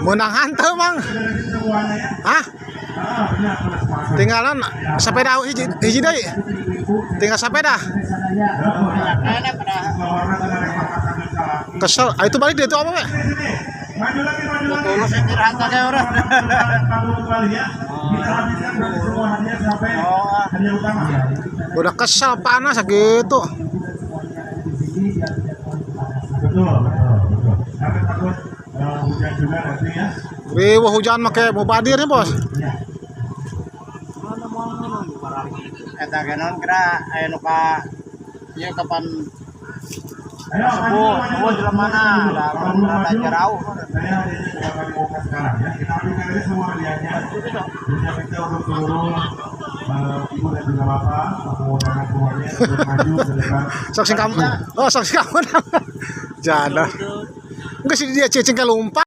Menang hanteu, Mang. Hah? Tinggalan sepeda hiji hiji deui. Tinggal sepeda. Kayaknya pada Kesel. Ah, itu balik deh itu apa, we? Maju lagi, maju lagi. Tulus istirahat aja orang. Kembali ya. Kita habiskan berarti semua hadiah sampai Oh. hadiah utama. Udah kesel panas gitu. Betul, betul, betul. Karena takut hujan juga nanti ya. Riweuh hujan mah kayak mau badirnya, Bos. Iya. Eta ge naon kira aya nu ka ieu kapan? Ayo, maju, Sepuh, maju. Sepuh jelema mana? Da Kalau belum rada maju, jauh. saya hadiahnya tidak akan dibuka sekarang ya. Kita habiskan aja semua hadiahnya. Bisa kita untuk seluruh ibu dan juga bapak, tamu undangan semuanya untuk maju ke depan. Sok sing kamu. Oh, sok sing kamu. Jada. Enggak sih dia cicing ke lompat.